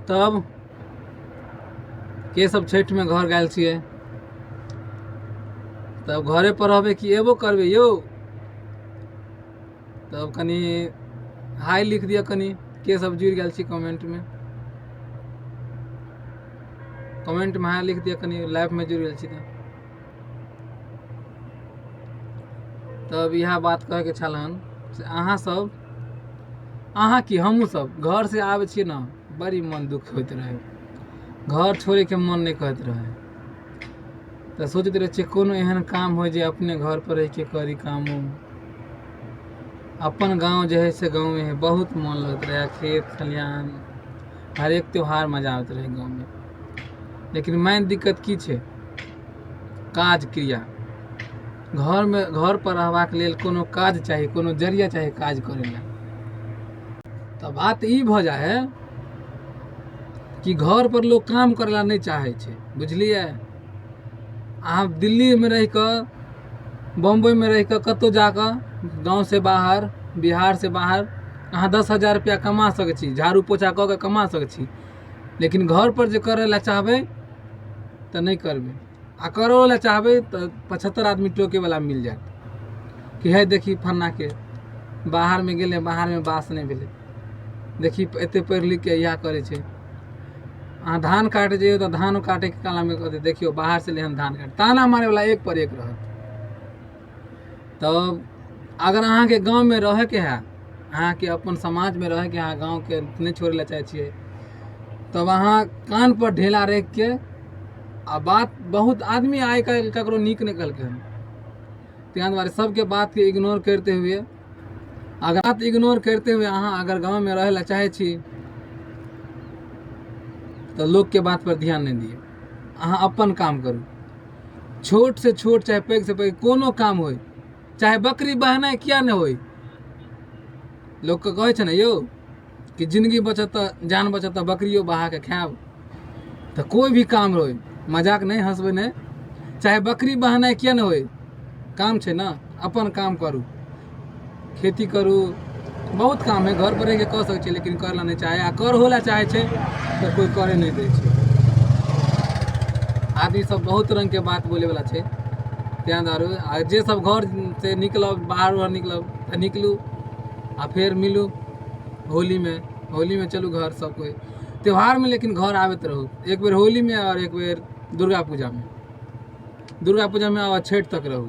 तब के सब छठिमे घर गेल छियै? तब घरे पर रहबै कि एबो करबै यौ? तब कनि हाय लिख दिअ, कनि के सब जुड़ि गेल छी कमेंटमे। कमेंटमे हाय लिख दिअ कनि, लाइवमे जुड़ि गेल छी तऽ। तब इएह बात कहैके छल हन से अहाँ सब, अहाँ की हमहूँ सब घरसँ आबै छियै ने, बड़ी मन दुख होइत रहै, घर छोड़ैके मन नहि करैत रहै। तऽ सोचैत रहै छियै कोनो एहन काम होइ जे अपने घरपर रहिके करी काम उम। अपन गाँव जे हइ से गाँवे हइ, बहुत मन लगैत रहै। खेत खलिहान, हरेक त्यौहार मजा आबैत रहै गाँवमे। लेकिन मेन दिक्कत की छै? काज क्रिया। घरमे, घरपर रहबाक लेल कोनो काज चाही, कोनो जरिया चाही काज करै लए। तऽ बात ई भऽ जाइ हइ कि घरपर लोक काम करै लए नहि चाहै छै, बुझलियै? अहाँ दिल्लीमे रहि कऽ, बम्बइमे रहि कऽ, कतहु जा कऽ, गाँवसँ बाहर, बिहारसँ बाहर अहाँ 10,000 रुपैआ कमा सकै छी, झाड़ू पोछा कऽ कऽ कमा सकै छी, लेकिन घरपर जे करै लए चाहबै तऽ नहि करबै। आ करो लए चाहबै तऽ 75 आदमी टोकैवला मिल जायत कि हे देखी फन्नाके बाहरमे गेलै, बाहरमे बास नहि भेलै, देखी एतेक पढ़ि लिखिके इएह करै छै। अहाँ धान काटै जइयौ तऽ धानो काटैके कालमे कहतै, देखियौ बाहरसँ एलै हन धान काटै। ताना मारैवला एक पर एक रहत। तब अगर अहाँके गाँवमे रहैके हए, अहाँके अपन समाजमे रहैके हए, गाँवके नहि छोड़ै लए चाहै छियै, तब अहाँ कानपर ढेला राखिके आ बात, बहुत आदमी आइ काल्हि ककरो नीक नहि कहलकै हन, ताहि दुआरे सबके बातके इग्नोर करते हुए, अगर बात इग्नोर करते हुए अहाँ अगर गाँवमे रहै लए चाहै छी तऽ लोकके बात पर ध्यान नहि दियौ। अहाँ अपन काम करू, छोट से छोट चाहे पैघ से पैघ कोनो काम होइ, चाहे बकरी बहनाइ किया नहि होइ। लोकके कहै छै ने यौ कि जिन्दगी बचत तऽ जान बचत तऽ बकरियो बहाके खायब। तऽ कोइ भी काम होइ, मजाक नहि, हँसबै नहि, चाहे बकरी बहनाइ किया नहि होइ, काम छै ने, अपन काम करू, खेती करू, बहुत काम है घर पर रहिके कऽ सकै छी, लेकिन करै लए नहि चाहै। आ करहो लए चाहै छै तऽ कोइ करै नहि दै छै। आदमी सब बहुत रङ्गके बात बोलैवला छै, ताहि दुआरे आ जे सब घरसँ निकलब, बाहर उहर निकलब तऽ निकलू आ फेर मिलू होलीमे। होलीमे चलू घर सब कोइ त्योहारमे, लेकिन घर आबैत रहू एक बेर होलीमे आओर एक बेर दुर्गा पूजामे। दुर्गा पूजामे आउ आ छठि तक रहू।